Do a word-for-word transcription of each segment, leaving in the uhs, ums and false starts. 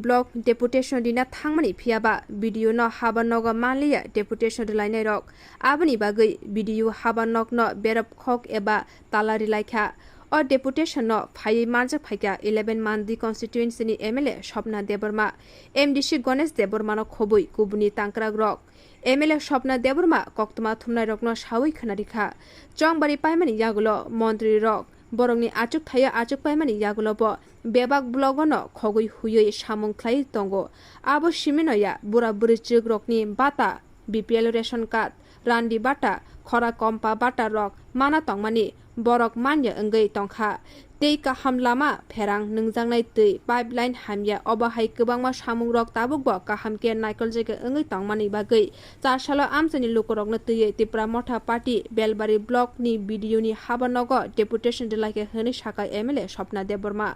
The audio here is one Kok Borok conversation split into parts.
Block deputation rina thangmani phiyaba B D O no haba nogo manliya deputation rwlainairok. Aboni bagwi B D O haba nokno berep khok eba tala rwlaikha. O deputation no phaiwi manjak phaikha eleven Mandi constituency ni M L A Swapna Debbarma, M D C Ganesh Debbarma no khobwi kubuni tangkrak rok. M L A Swapna Debbarma koktwma thumnairokno sawi khwnarikha. Chongbari paimani yagulo montri rok borokni achuk thaio achuk paimani yagulo bo bebak blogo no khogwi huiwi samung khlaiwi tongo. Abo simino ya bura bwrwichwk rokni bata, B P L ration card, randi bata, khora kompa bata rok mana tongmani borok manya wngwi tongkha. Tei kaham lama pherang nungjaknai twi pipeline hamya, obo hai kwbangma samungrok tabukbo kaham khe naikoljagwi wngwi tongmani bagwi chasalo amchaini lukurokno twiwi Tipra Motha Party Belbari Block ni B D O ni haba nogo deputation rwlaikha hwnwi sakha M L A Swapna Debbarma.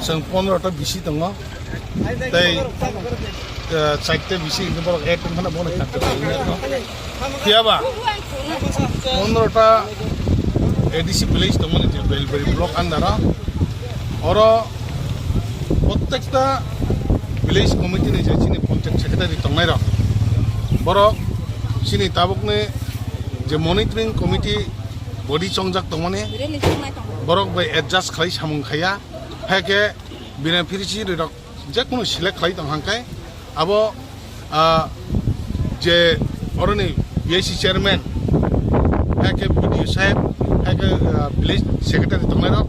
Chwng pondro ta bisi tongo, tei, eh, chaita bisi hinwi borok add wngkha na, bono kha tongo. Phiya ba pondro ta A D C village tongmani je Belbari block under o, oro prottekta village committee ni je chini panchayat secretary tongnai rok, borok chini tabukni je monitoring committee body chongjak tongmani, borok bai adjust khlai samung khaiya, hai khe beneficiary rok je kunu select khlai tong hang khe abo, ah, je oroni B I C chairman, hai khe B D O saheb, hai khe, ah, village secretary tongnai rok,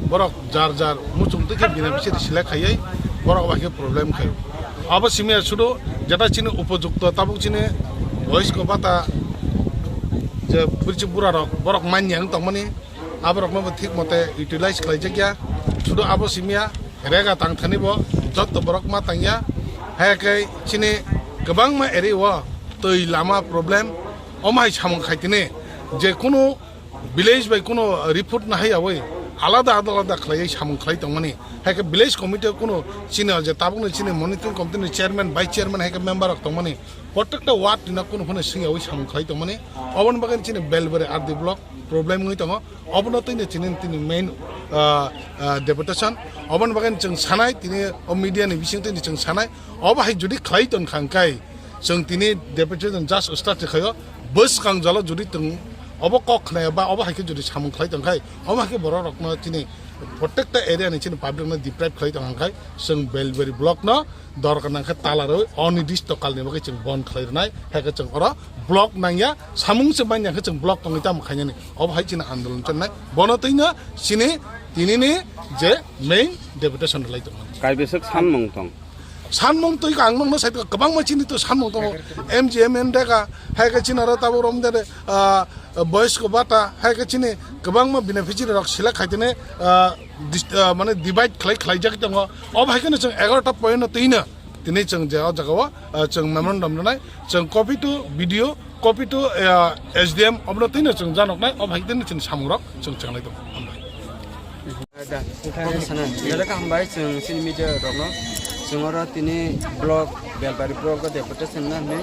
borok jar jar muchung twi khe beneficiary select khaiwi borok bai khe problem khaio. Abo simi ya sudu jeta chini upojukto tabuk chini boysko bata je bwrwichi bura rok borok manya wng tongmani, aborokno bo thik mote utilize khlaijakya. Sudu abo simiya rega tang thani bo jotto borok ma tangya. Hai khe chini kwbangma area o twi lama problem, omo hai samung khai tini je kunu village bai kunu report nahai yawi alada alada khlaiwi samung khlai tongmani. Hai khe village committee o kunu chini je tabukni chini monitoring committee ni chairman, vice chairman hai khe member rok tongmani. Prottekta ward ni no kunu phano swngyawi samung khlai tongmani. Oboni bagwi chini Belbari R D block problem wngwi tongo. Obono twi no chini, tini main, ah, ah, deputation. Oboni bagwi chwng sanai, tini o media ni bising twi no chwng sanai. Obo hai jodi khlai tong kha hwnkhe chwng tini deputation just start khaio. Bwskang jalo jodi tong obo kok khnaya ba obo hai khe jodi samung khlai tong khai, omo hai khe borok rokno chini prottekta area ni chini public no deprive khlai tong kha hwnkhe chwng Belbari block no dorkar nang khe tala rwi onirdisto kalni bagwi chwng bon khlai rwnai, hai khe chwng oro block nangya, samung se manya khe chwng block tongwi tamo khainani, obo hai chini andolon channai, bono twi no chini tinini je main deputation rwlai tongmani. Kaibeswk sanmung tong? Sanmung twi ang nokno sai kwbangma chini to sanmung tongo, M G M N dega, hai khe chini aro tabuk rom de, ah, ah, boyosko bata, hai khe chini kwbangma beneficiary rok select khai tini, ah, dis-, ah, mane divide khlai, khlaijak tongo. Obo hai kheno chwng egaroh ta point no twino tini chwng je o jaga o, ah, chwng memorandum rwnai, chwng copy to B D O, copy to, ah, S D M, obono twino chwng janoknai, obo hai tini chini samung rok chwng chenglai tongo. Hambai. Da, sana, belai kha hambai chwng chini media rokno. Chwng oro tini block, Belbari block o deputation na hinwi.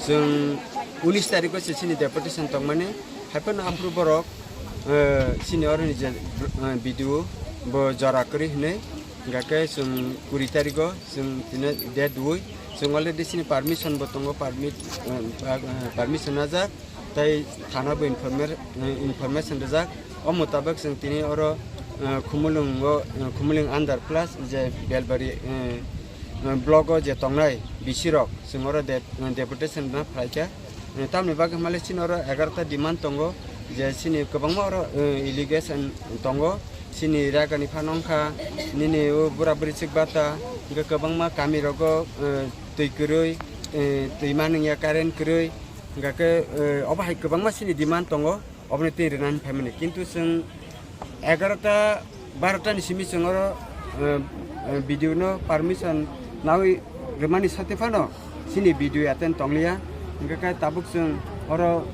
Chwng unis tarikh o se chini deputation tongmani. Haiphano aphuru borok, eh, chini oro ni je, eh, B D O bo jora kwrwi hinwi. Hingkha khe chwng kuri tarikh o chwng tini date dui. Chwng already chini permission bo tongo, permit, eh, eh, permission najak. Tei thana bo informer-, eh, information rijak. O mutabak chwng tini oro, eh, Khumulwng o, eh, Khumulwng under plus je Belbari, eh, eh, block o je tongnai B C rok chwng oro de-, eh, deputation rwna phaikha. Eh, tamni bagwi hwnmale chini oro egaroh ta demand tongo je chini kwbangma oro, eh, allegation tongo. Chini ragani phano wngkha nini o bura buri chik bata, hingkhe kwbangma kami rogo, eh, twi kwrwi, eh, twi manwngya, current kwrwi. Hingkha khe, eh, obo hai kwbangma chini demand tongo, oboni twi rwnani phaimani. Kintu chwng egaroh ta, baroh ta ni simi chwng oro, eh, eh, B D O no permission nawi rwmani sati phano chini B D O attend tongliya. Hingkha khe tabuk chwng oro,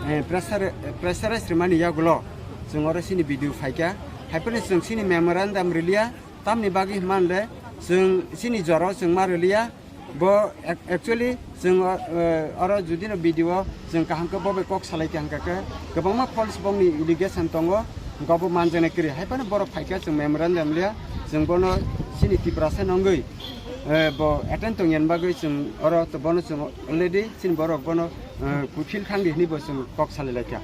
eh, pressure, pressurize rwmani yagulo chwng oro chini B D O phaikha. Haiphano chwng chini memorandum rwliya, tamni bagwi hwnmale chwng chini jora o chwng ma rwliya. Bo ac-, actually chwng o, eh, oro judino B D O chwng kaham khe bo bai kok salai kha hingkha khe kwbangma false bongni allegation tongo, hingkha bo manjaknai kwrwi. Haiphano borok phaikha chwng memorandum liya, chwng bono chini Tiprasa nongwi, eh, bo attend tongya bagwi chwng oro to bono chwng already chini borok bono, eh, fulfill khangdi hinwi bo chwng kok salai laikha.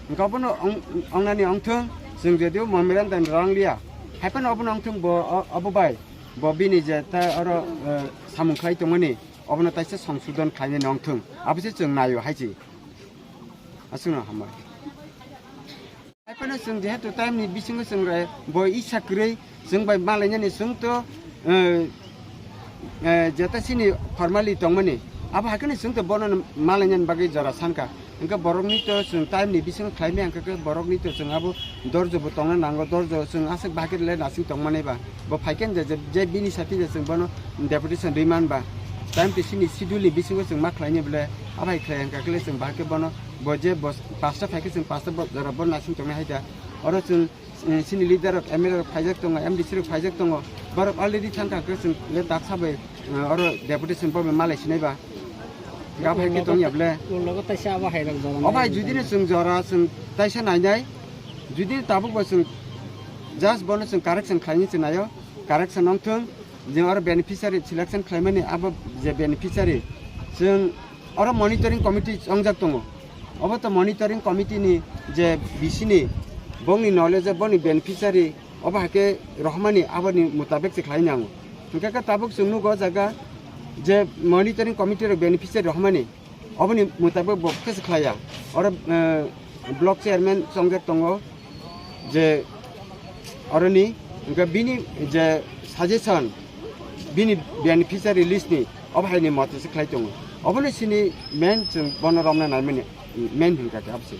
Hingkha bono ong-, ongnani ongthwng chwng jodio memorandum rang liya, haiphano obono ongthwng bo o-, obo bai. Bo bini je ta oro, eh, samung khlai tongmani, obono taisa songsodon khlainai nongthwng. Abo se chwng naio hai se. Aswkno hambai. Haiphano chwng jehetu time ni bisingo chwng re bo isa kwrwi chwng bai malainani chwng to, eh, eh, jeta chini formally tongmani. Abo hai kheno chwng to bono malainani bagwi jora sankha. Hingke borokni to chwng time ni bisingo khlaimaya, hingke khe borokni to chwng abo dorjo bo tongna nango, dorjo chwng aswk bahai khe le nasing tongmani ba. Bo phaikhe je, je, je bini sati je chwng bono deputation rwi man ba. Time to sini schedule ni bisingo chwng ma khlaini bole, abai khlai hingka khe le chwng bahai khe bono bo je bo pasta phaikhe chwng pasta bo jora bo nasing tongnai hai da. Oro chwng eh, chini leader rok, M L A rok phaijak tongo, M D C rok phaijak tongo, borok already thangkha khe chwng le daksa bai, eh, oro deputation bo bai malai sinai ba. Gabhai khe tongya ble. Logo taisa abo hai rok jora. O bai, judino chwng jora chwng taisa nainai, judino tabuk bo chwng just bono chwng correction khlaini chwng naio, correction wngthwng, je oro beneficiary selection khlaimani abo je beneficiary chwng oro monitoring committee chongjak tongo. Obo to monitoring committee ni je B C ni bongni knowledge o boni beneficiary obo haikhe rohormani aboni mutabek se khlai nango. Hingkhe khe tabuk chwng nugo o jaga je monitoring committee rok beneficiary rohormani oboni mutabek bo khe se khlaiya. Oro, eh, block chairman chongjak tongo. Je oroni hingke bini je suggestion, bini beneficiary list ni obo hai ni mote se khlai tongo. Obono sini main chwng bono romna naimani main hingka khe abo se.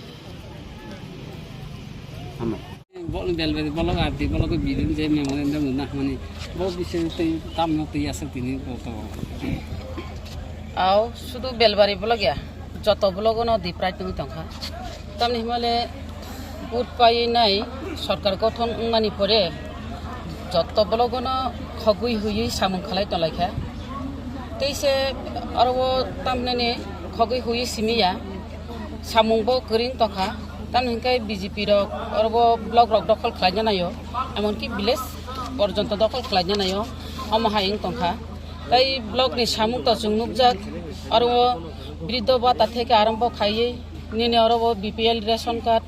Hambai. Bol bel bel bolok arti bolok bidin je memorandum na mani bo bisi tei tamno tei asa tini bo to. Au, sudu Belbari block ya, joto block no di price tong tongkha. Tamni himale vote painai sorkar gothon wngmani pore joto block no khogwi huywi samung khalai tonglaikha. Tei se aro o tamnani khogwi huywi simiya samung bo kwrwng tongkha. Tamni hwnkhe B J P rok oro bo block rok dokhol khlaina naio, emonki village porjonto dokhol khlaina naio, omo hai wng tongkha. Tei block ni samung to chwng nukjak, oro o briddo bata theke arambo khaiwi nini oro o B P L ration card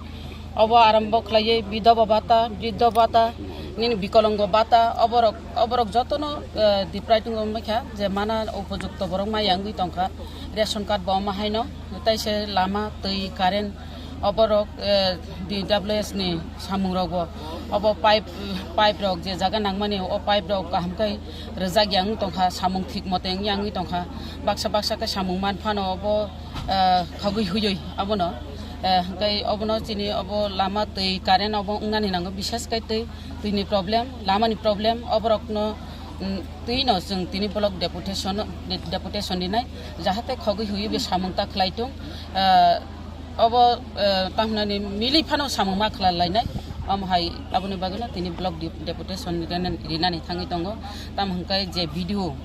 obo arambo khlaiwi bidhoba bata, briddo bata, nini bikolongo bata, oborok, oborok jotono, eh, diprai tongo wngkha je mana upojukto borok maya wngwi tongkha, ration card bo omo haino, tei se lama, twi, current, oborok, eh, D W S ni samung rok bo, obo pipe, pipe rok je jaga nangmani, o pipe rok kaham khe rwjak ya wng tongkha, samung thik mote wng ya wngwi tongkha, baksa baksa khe samung man phano obo, eh, khogwi huywi abono. Eh, hwnkhe obono chini obo lama twi current obo wngnani nango, bisas khe twi, twini problem, lamani problem, oborokno, mm, twino chwng tini block deputation, de-, deputation rinai, jahate khogwi huiwi bo samung ta khlai tung. Eh, obo, eh, tamhinani mili phano samung ma khlai lainai, omo hai aboni bagwino tini block de-, deputation rinani, rinani thangwi tongo. Tamo hwnkhe je B D O,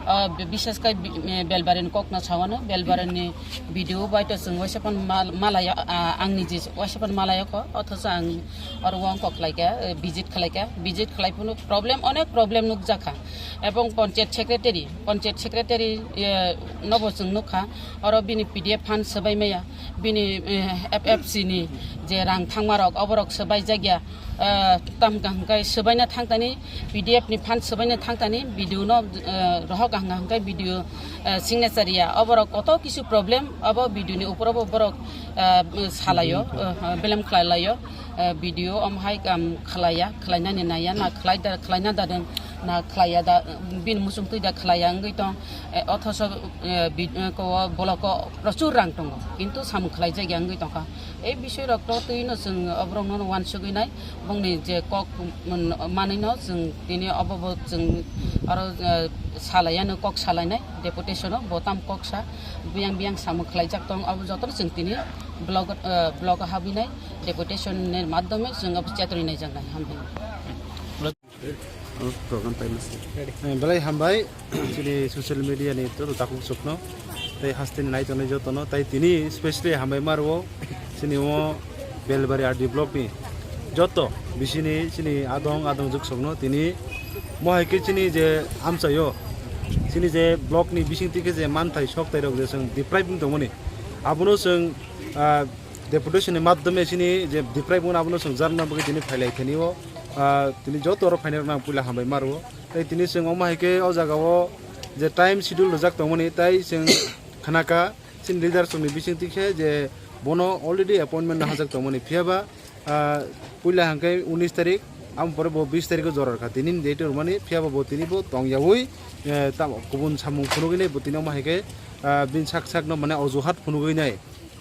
ah, bi-, bisas khe bi-, eh, Belbarini kokno sawano, Belbarini B D O bai to chwng waisa phano mal-, malayo, ah, ang niji waisa phano malayo kho, othocho ang oro wng kok khlai kha, eh, visit khlai kha, visit khlai phano problem, onek problem nukjakha. Ebong panchayat secretary, panchayat secretary, eh, nobo chwng nukha, oro bini P D F fund swbai maya, bini, eh, F F C ni je rang thangmarok, oborok swbai jakya, eh, tam hwnkhe swbaina thangtani, P D F ni fund swbaina thangtani, B D O no, eh, rohok hwnkhe B D O, eh, signature ya, oborok koto kisu problem, obo B D O ni upor obo borok, eh, salayo, eh, belem khlai layo, eh, B D O omo hai kam khlaiya, khlainani naiya, na khlai da, khlaina da deng, na khlaiya da, bini muchung twi da khlaiya wngwi tong, eh, othoso, eh, bi-, eh, ko, boloko prochur rang tongo, kintu samung khlai jakya wngwi tongkha. Ei bisoi rok to twi no chwng oborok no wansugwi nai, bongni je kok, mm, manwi no chwng tini obo bo chwng aro, eh, salai ano kok salai nai deputation o bo tam kok sa biyang biyang samung khlai jak tong, abo joto no chwng tini block, eh, block o habwi nai deputation ni madhyome chwng abo chetoni nai jak nai hambai. Oh, program time ase. Eh, belai hambai, chini social media ni joto takhuk sukno, tei hasteni nai tongnai jotono, tei tini specially hambai marwo, chini o Belbari R D block ni joto bisini chini adong adong juk sukno, tini mo hai khe chini je amchaio, chini je block ni bising tike je manthai sok tai rok je chwng deprive wng tongmani, abono chwng, ah, deputation ni madhyome chini je deprive wngna abono chwng jarna bagwi tini phailai thani o, ah, tini joto oro phainai rokno ang puila hambai marwo. Tei tini chwng omo hai khe o jaga o je time schedule rwjak tongmani, tai chwng khnakha chini leader chwngni bisingtwi khe je bono already appointment no hajak tongmani, phiya ba, ah, puila hwnkhe unis tarik, amo pore bo bis tarik o jora rwkha. Tini ni date rwmani, phiya ba bo tini bo tong yaui, eh, tamo kubun samung phunugwi nai bo tini omo hai khe, ah, bini sak sak no mane ojuhat phunugwi nai.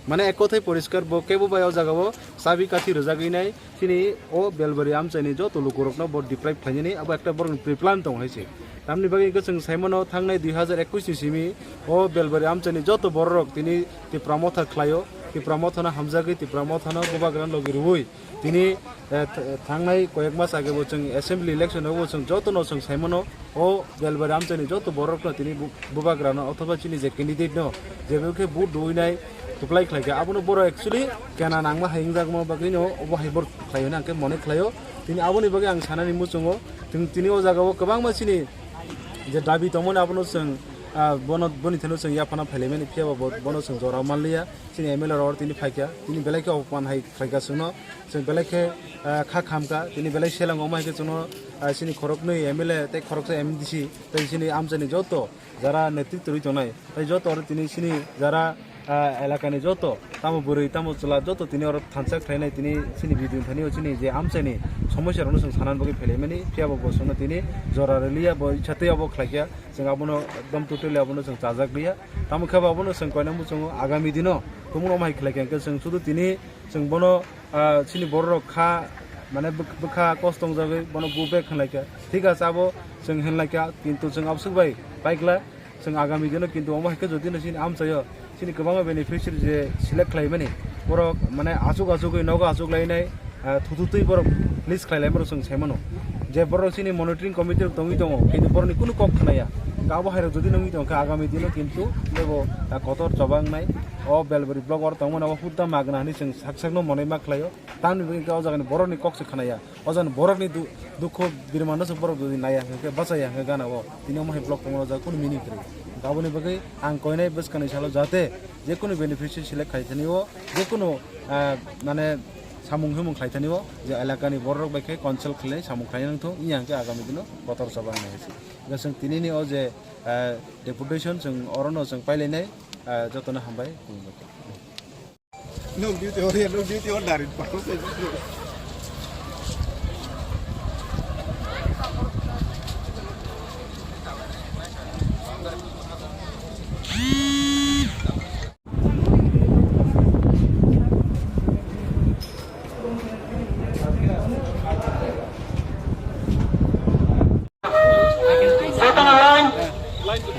Mane ek kothai poriskar bo kebo bai o jaga o chabi kathi rwjagwi nai. Chini o Belbari amchaini joto lukurokno bo deprive khlainani abo ekta borokni pre-plan tong hai se. Tamni bagwi hwnkhe chwng saimano thangnai dui hazar ekush ni simi o Belbari amchaini joto bororok tini Tipra Motha khlaio, Tipra Mothano hamjagwi Tipra Mothano bubagrano logi rwui tini, eh, th-, thangnai koyek mas age bo chwng assembly election o bo chwng jotono chwng saimano. O Belbari amchaini joto borokno tini bu-, bubagrano othoba chini je candidate no jebo khe vote rwinai kwplai khlaikha, abono borok actually kena nangma hai wngjakma bagwino obo hai borok khlai hwnwi ang khe mone khlaio. Tini aboni bagwi ang sanani muchungo, tini, tini o jagao kwbangma chini je dabi tongmani abono chwng, ah, bono, boni thani chwng yaphana phailaimani, phiya ba bo-, bono chwng jora manliya. Chini M L A rok tini phaikha, tini belai khe opoman hai khlaikha chwngno, chwng belai khe, ah, kha khamkha, tini belai seleng omo hai khe chwngno, ah, chini khoroknwi M L A tei khoroksa M D C tei chini amchaini joto jara netritw rwi tongnai, tei joto oro tini chini jara, ah, elakani joto tamo bwrwi tamo chwla joto tini oro thansa khlainai, tini chini video thani o chini je amchaini somosya rokno chwng sanani bagwi phailaimani, phiya bo bo chwngno tini jora rwliya, bo icha tei abo khlaikha, chwng abono ekdom totally abono chwng chajak liya. Tamo khe bo abono chwng koina muchungo agami dino tumungno omo hai khlai kha hwnkhe chwng sudu tini chwng bono, ah, chini bororok kha, mane bwk-, bwkha kosto wngjagwi bono go back hwnlai kha. Thik ache, abo chwng hwnlai kha, kintu chwng aboswk bai paikla chwng agami dino, kintu omo hai khe jodi no chini amchaio chini kwbangma beneficiary je select khlaimani, borok mane achuk achugwi nogo achuk lainai, ah, thututwi borok list khlai lai borok chwng sai mano. Je borok chini monitoring committee rok tongwi tongo, kintu borokni kunu kok khna ya. Abo hai rok jodi nungwi tong kha agami dino kintu teibo, ah, kotor choba wngnai. O Belbari block oro tongmani abo hutta magna hinwi chwng sak sakno monai ma khlaio. Tamni bagwi khe o jagani borokni kok se khna ya. O jagani borokni du-, dukho birmano se borok jodi nai ya hwnkhe, bachai ya hwnkhe gana o. Tini omo hai block tongmani o jaga kunu meaning kwrwi. Aboni bagwi ang koinai bwskangni salo jate jekunu beneficiary select khai thani o, jekunu, ah, mane samung humung khlai thani o, je elakani borok bai khe consult khlai samung khlai nang thung, wngya hwnkhe agami dino kotor choba wngnai hai se. Hwnkhe chwng tinini o je, ah, deputation chwng orono chwng pailainai, ah, jotono hambai. Nwng duty hor ya, nwng duty hor dari pakro se.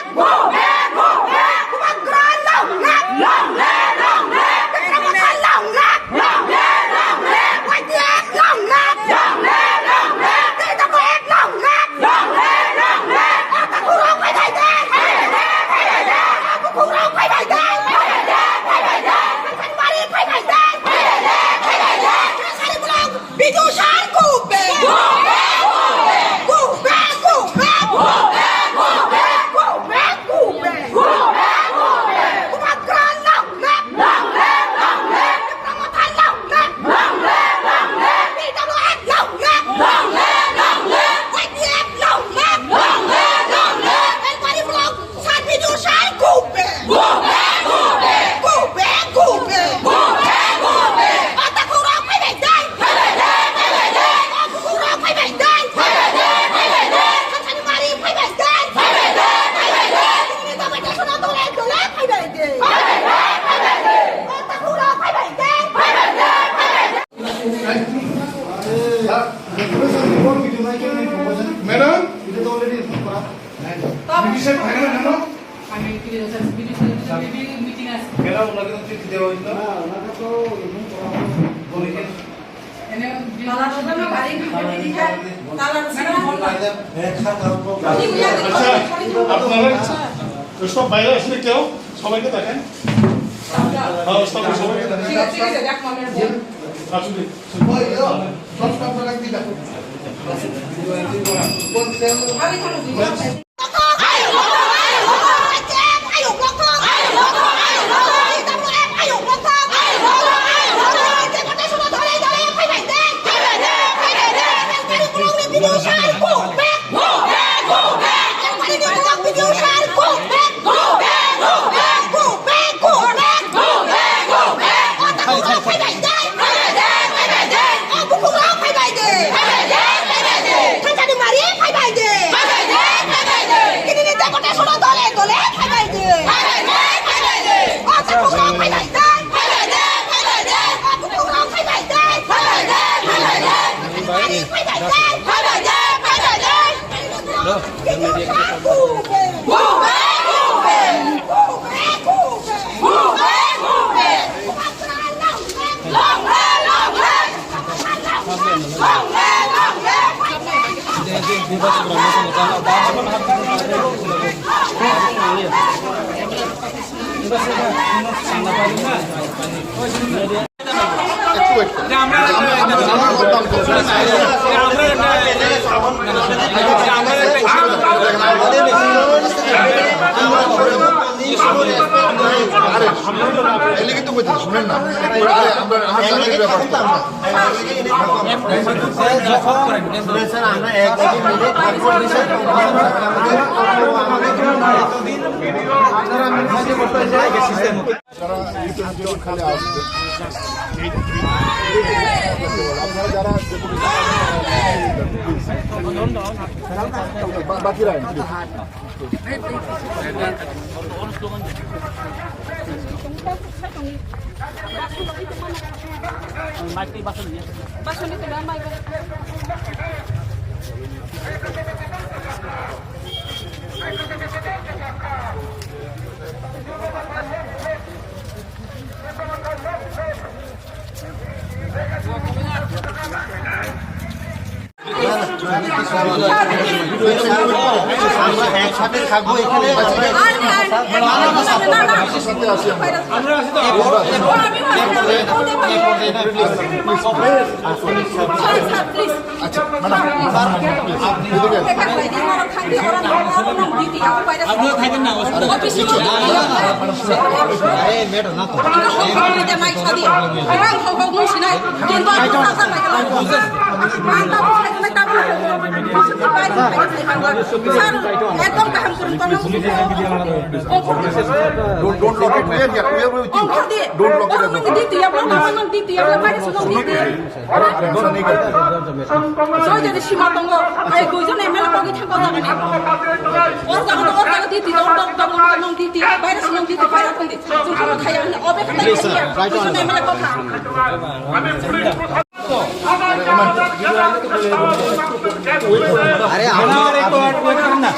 live! Go back! Go back! Bubagra long live! Long live! Long live! Tipra Motha long live! Long live! Long live! Y T F long live! Long live! আমি কি বলছি, মিটিং আছে। কেন ওনাকে তো চিঠি দেওয়া হয়েছিল? না, ওনাকে তো এমনি করা হয়েছে। বলে কি? এনে তালা বাড়ি ভাঙা দিঘা, তালা ছিল। আচ্ছা, আপনারা সব বাইরে আসলে কেউ সবাইকে দেখেন। হ্যাঁ, সব সবাইকে দেখেন। ঠিক আছে, ঠিক আছে, যাক, মামা। আসুন। আরে, এলে কিন্তু কইতে শুনেন না। আরে, আমরা হাত চালিয়ে ব্যাপার। শুনেন স্যার, আমরা এক জায়গায় মিলে তারপর বিষয় আপনারা মিটিং করতে চাই। যারা ইউটিউব খালে আসবে, আপনারা যারা বা-, বাকি রাখেন, please। আমরা একসাথে থাকবো এখানে। আচ্ছা, ম্যাডাম, ম্যাডাম, ম্যাডাম, প্লিজ। এদিকে আসুন। আপনারা থাকেন না, অসুবিধা নেই। এই ম্যাডাম, না তো। Don't, don't lock it. We are here. We are with you. Don't lock it. Soy jodi sima tongo, ai duijon M L A kogi thangko jagani. O jaga to, o jaga diti, dong, dong, dong, dong, diti, virus nong diti, virus nong diti. Chwng kono thaya hwnwi, o bekha thaya hwnwi. Duijon M L A kok kha. আরে, আমার এই তো আর কই না।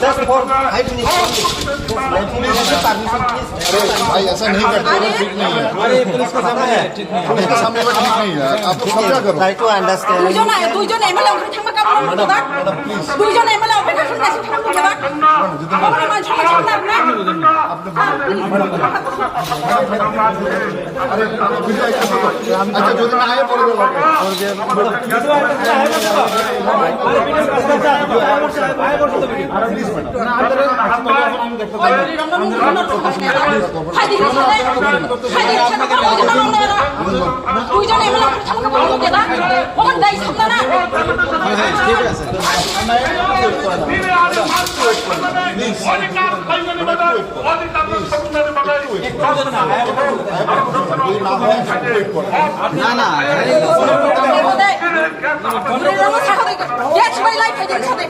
Just for five minutes. Permission, please. अरे भाई, ऐसा नहीं करते, वो ठीक नहीं है। अरे, पुलिस के सामने है। पुलिस के सामने वो ठीक नहीं है। आप लोग समझा करो। Try to understand. দুইজন, দুইজন M L A ওখানে থাকবে কেমন? Madam, madam, please. দুইজন M L A ওখানে থাকবে কেমন? ম্যাডাম, যদি ওখানে মানুষ থাকবে না। আপনি ম্যাডাম, ম্যাডাম, ম্যাডাম, প্লিজ। আরে, আচ্ছা, যদি না হয়, পরে যাবো। না, না। Gate সবাই লাইভ হয়ে গেছে।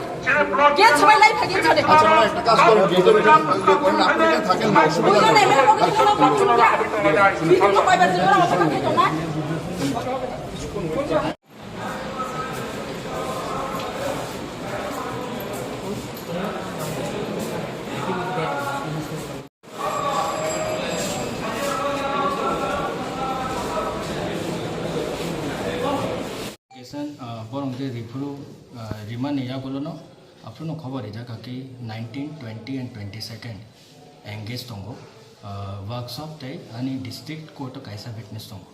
Gate সবাই লাইভ হয়ে গেছে। আচ্ছা, আমরা একটা কাজ করি, ভিতরে যখন ইয়ে করেন, আপনি এখানে থাকেন না, অসুবিধা নেই। Application, ah, borok je riphuru, ah, rimani yagulono, aphuru no khobor rijak kha ki nineteen, twenty and twenty-second engage tongo, ah, workshop tei ani district court o kaisa witness tongo.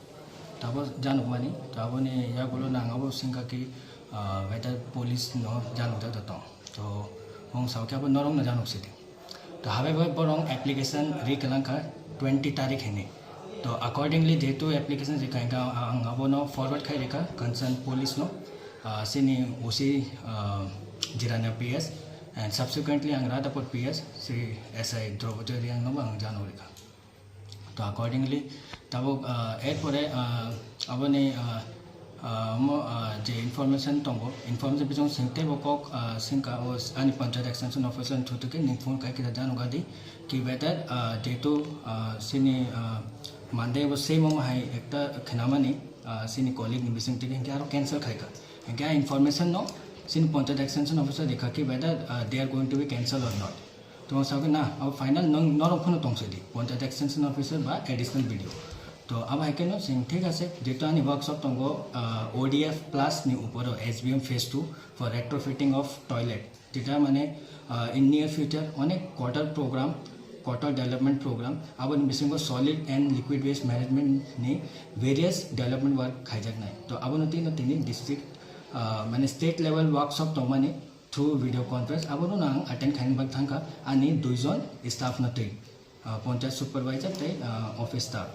Tabo janukmani, taboni yagulono ang abo singkha ki, ah, whether police no janukjak da tong. To, mung sao khe abo norok no januk sidi. To, however, borok application ri kwlang kha twenty tarik hini. To, accordingly, jehetu application ri kha, ang abono forward khai rikha concern police no, ah, sini O C, ah, Jirania P S, and subsequently ang Radhapur P S, si S I Draupadi Reang no ang jano rikha. To accordingly, tabuk, ah, erpore, ah, aboni, ah, ah, mo, ah, je information tongo, information bising sengte bo kok, ah, singka o ani panchayat extension officer thutuke ning phone kai kisa jano gadi ki whether, ah, jehetu, ah, sini, ah, Monday bo same omo hai ekta khnamani, ah, sini colleague ni bising tike hinkhe aro cancel khaika. Hinkhe a information no sini panchayat extension officer rikha ki whether, ah, they are going to be cancel or not. Tong sakhe na, abo final nang norok phano tong sidi, Panchayat Extension Officer ba Additional B D O. To abo hai khe no sing thik ase, jehetu ani workshop tongo, ah, O D F plus ni uporo S B M phase two for retrofitting of toilet. Jeta mane, ah, in near future onek kotor program, kotor development program, aboni bisingo solid and liquid waste management ni various development work khaijaknai. To abono tino tini district, ah, mane state level workshop tongmani, through video conference, abono ang attend khaina bagwi thangkha ani duijon staff no twi, ah, panchayat supervisor tei, ah, office staff.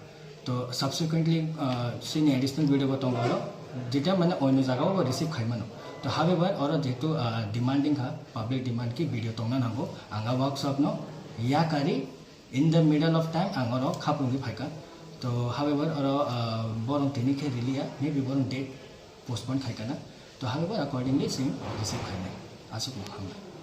To subsequently, ah, sini additional video bo tongo oro, jeta mane oino jagao bo receive khaimano. To however, oro jehetu, ah, demanding kha, public demand ki video tongna nango, ang a workshop no yakari in the middle of time ang oro khapungwi phaikha. To however, oro, ah, borok tini khe riliya, maybe borok date postpone khaikha na. To however, accordingly sing receive khainai. Aswk no hambai.